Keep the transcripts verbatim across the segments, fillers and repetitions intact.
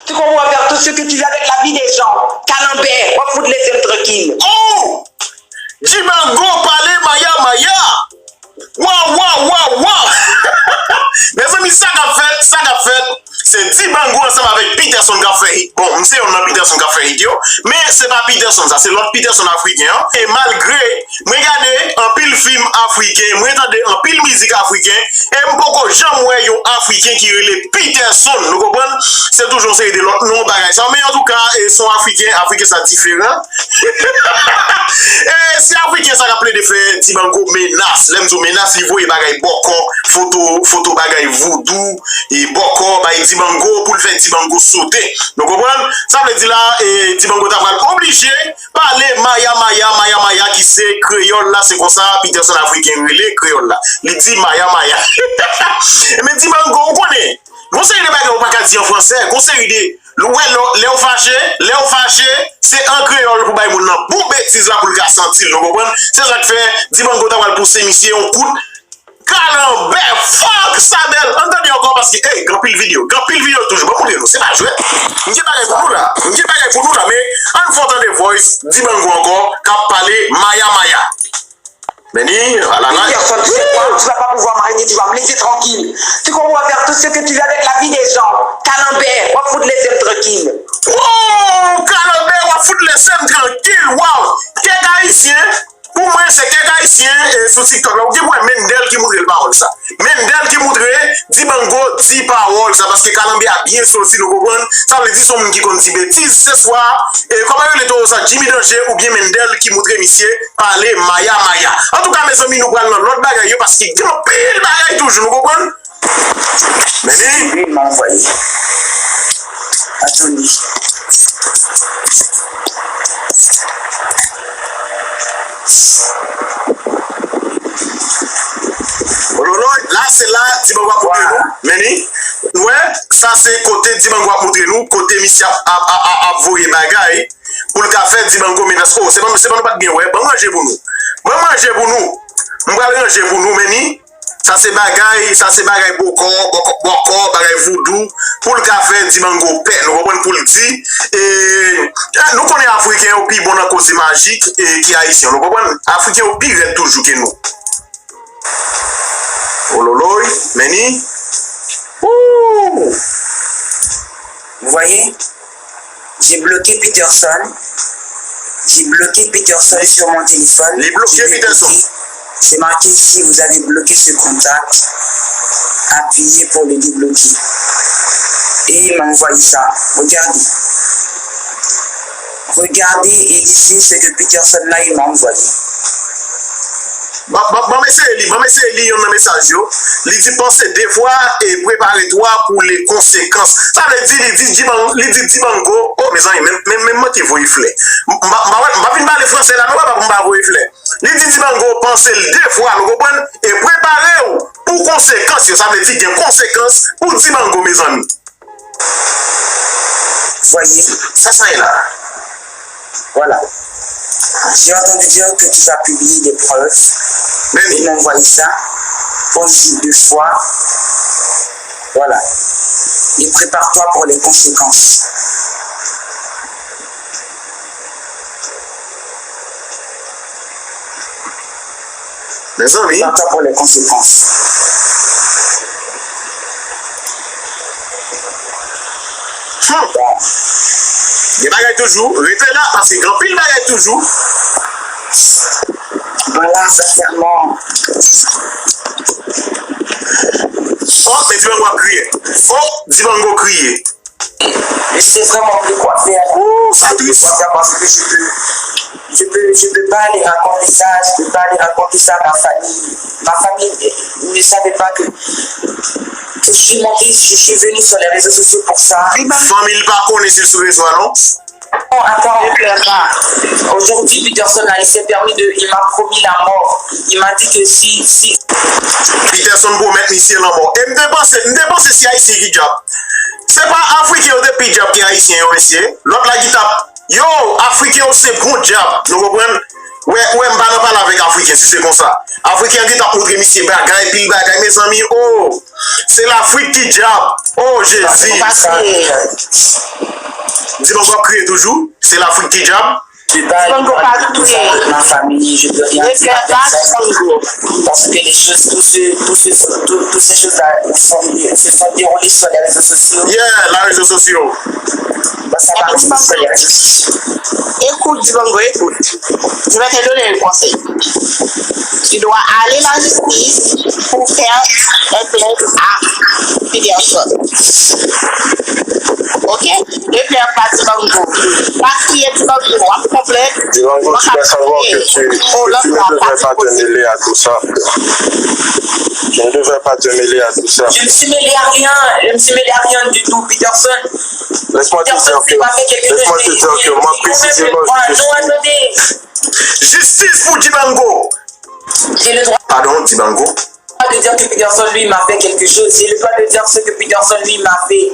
Tu comprends faire tout ce que tu veux avec la vie des gens. Kalanbè, w ap fout lese m trankil. Oh! Dibango pale maya maya! Waw, waw, waw, waw! Mezanmi, sa k ap fèt, sa k ap fèt, se Dibango ansanm avèk Peterson k ap fè hit. Bon, m se yonn nan Peterson k ap fè hit yo, men se pa Peterson sa, se lòt Peterson afriken an. E malgre mwen gade anpil fim afriken, mwen tande anpil mizik afriken, e m poko janm wè yon afriken ki rele Peterson, nou konprann? Se toujou yon seri de lòt non, bagay sa. Men antouka, e, se yon afriken, afriken sa diferan. E, se afriken sa k ap plede fè Dibango menas. Lè m di w menas, li voye bagay bòkò, foto, foto bagay voudou, e bòkò, bay Dibango, pou l fè Dibango sote. Nou konprann? Sa vle di la, e, Dibango ta pral oblije pale maya maya, maya maya ki se kreyòl la, se konsa Peterson afriken rele kreyòl la. Li di maya maya. Men Dibango, ou konnen, gon seri de bagay ou pa ka di an fransè, gon seri de, ou wè, lè, lè w fache, lè w fache, se an kreyòl pou bay moun nan bon betiz la pou l ka santi l, nou konprann? Se sa k fè Dibango ta pral pouse misye yon kout kalanbè, fuck sa bèl. Ann tande ankò paske, ey, gen anpil videyo, gen anpil videyo toujou. Ban m montre nou, se pa jwèt. M gen bagay pou nou la, m gen bagay pou nou la, men ann fè w tande voice Dibango ankò k ap pale maya maya. Men ni, alala. Personne, tu sais quoi? Tu vas pas pouvoir m'arrêter, tu vas me laisser tranquille. Tu comprends faire tout ce que tu veux avec la vie des gens. Kalanbè, w ap fout lese m trankil. Wow! Kalanbè, w ap fout lese m trankil. Wow! Kèk ayisyen, pou mwen, se kèk ayisyen, e, sou TikTok la. Ou gen pou wè Mendel ki moutre l pawòl sa. Mendel ki moutre Dibango di pawòl sa, paske kalanbè a byen soti, nou konprann? Sa vle di se yon moun ki konn di betiz, se swa, e, kòman yo rele toro sa, Jimmy Danger oubyen Mendel ki moutre misye pale maya maya. Antouka, mezanmi, nou pral nan lòt bagay yo, paske gen anpil bagay toujou, nou konprann? Men ni. Wi, m ap voye. Atoni. Ololoy, la se la Dibango ap moutre nou. Men ni. Ou wè, sa se kote Dibango ap moutre nou, kote misye ap, ap, ap, ap, ap voye bagay pou l ka fè Dibango menas. Oh, se pa, se pa nou pa t gen wè. Ban m ranje pou nou. Ban m ranje pou nou. M pral ranje pou nou, men ni. Sa se bagay, sa se bagay bòkò, bòkò, bòkò, bagay voudou, pou l ka fè Dibango pè, nou konprann, pou l di, e, nou konnen Afriken yo pi bon nan koze majik, e, ki Ayisyen, nou konprann? Afriken yo pi rèd toujou ke nou. Ololoy, men ni. Ooh! Vous voyez? J'ai bloqué Peterson. J'ai bloqué Peterson sur mon téléphone. Li bloke Peterson. C'est marqué ici, vous avez bloqué ce contact. Appuyez pour le débloquer. Et il m'a envoyé ça. Regardez. Regardez et lisez ce que Peterson là, il m'a envoyé. Ban, ban, ban m eseye li, ban m eseye li yonn nan mesaj yo. Li di panse de fwa e prepare twa pou le konsekans. Sa vle di, li di Dibango, li di Dibango, oh, mezanmi, men, men, men manke voye flè. M, m, pa, m, pa, m pa vin pale fransè la, non, papa, pou m pa voye flè. Li di Dibango, panse l de fwa, nou konprann? E prepare w pou konsekans yo. Sa vle di gen konsekans pou Dibango, mezanmi. Voyez. Sa sa ye la. Voilà. J'ai entendu dire que tu vas publier des preuves. Men ni. Et m'envoyer ça. Pense-y deux fois. Voilà. Et prépare-toi pour les conséquences. Mezanmi. Prépare-toi pour les conséquences. Hmm. Gen bagay toujou. Rete la, paske gen anpil bagay toujou. Voilà, sincèrement. Oh, men Dibango ap kriye. Oh, Dibango kriye. Je sais vraiment plus quoi faire. Ouh, ça triste. Parce que je peux, je peux, je peux pas aller raconter ça, je peux pas aller raconter ça à ma famille. Ma famille, euh, ne savait pas que, que je suis montée, je suis venue sur les réseaux sociaux pour ça. Fanmi l pa konnen si l sou rezo a, non? Non, attends. Ne pleure pas. Aujourd'hui, Peterson, là, il s'est permis de, il m'a promis la mort. Il m'a dit que si, si. Peterson pwomèt misye lanmò. E m te panse, m te panse se Ayisyen ki djab. Se pa Afriken yo te pi djab ke Ayisyen yo, mesye. Lòt la ki t ap, yo, Afriken yo se bon djab. Nou konprann? Ou wè, ou wè, m pa nan pale avèk Afriken, si se konsa. Afriken an gentan ap montre misye bagay, pil bagay, mezanmi, oh! Se Lafrik ki dyab! Oh, Jezi! Dibango ap kriye toujou? Se Lafrik ki dyab? Dibango pa kriye. Reflè pa Dibango. Parce que les choses, tout se, tout se, tout, toutes ces choses-là sont, se sont déroulées sur les réseaux sociaux. Yeah, la rezo sosyo. Bon, ça va. Écoute, Dibango, écoute. Je vais te donner un conseil. Tu dois aller la justice pour faire un plainte à Peterson. Ok? Reflè pa Dibango. Pa kriye Dibango. W ap konplèt. Dibango, tu dois savoir que tu, que tu ne devrais pas te mêler à tout ça. Tu ne devrais pas te mêler à tout ça. Je me suis mêlé à rien. Je me suis mêlé à rien du tout, Peterson. Laisse-moi te dire que, laisse-moi te dire que moi, précisément, je suis... Non, attendez. Jistis pou Dibango! J'ai le droit... Pardon, Dibango. De dire que Peterson, lui, m'a fait quelque chose. J'ai le droit de dire ce que Peterson, lui, m'a fait.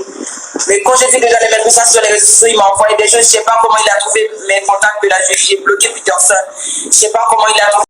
Mais quand je dis que j'allais mettre ça sur les réseaux sociaux, il m'a envoyé des choses. Je sais pas comment il a trouvé mes contacts de la juge. J'ai bloqué Peterson. Je sais pas comment il a trouvé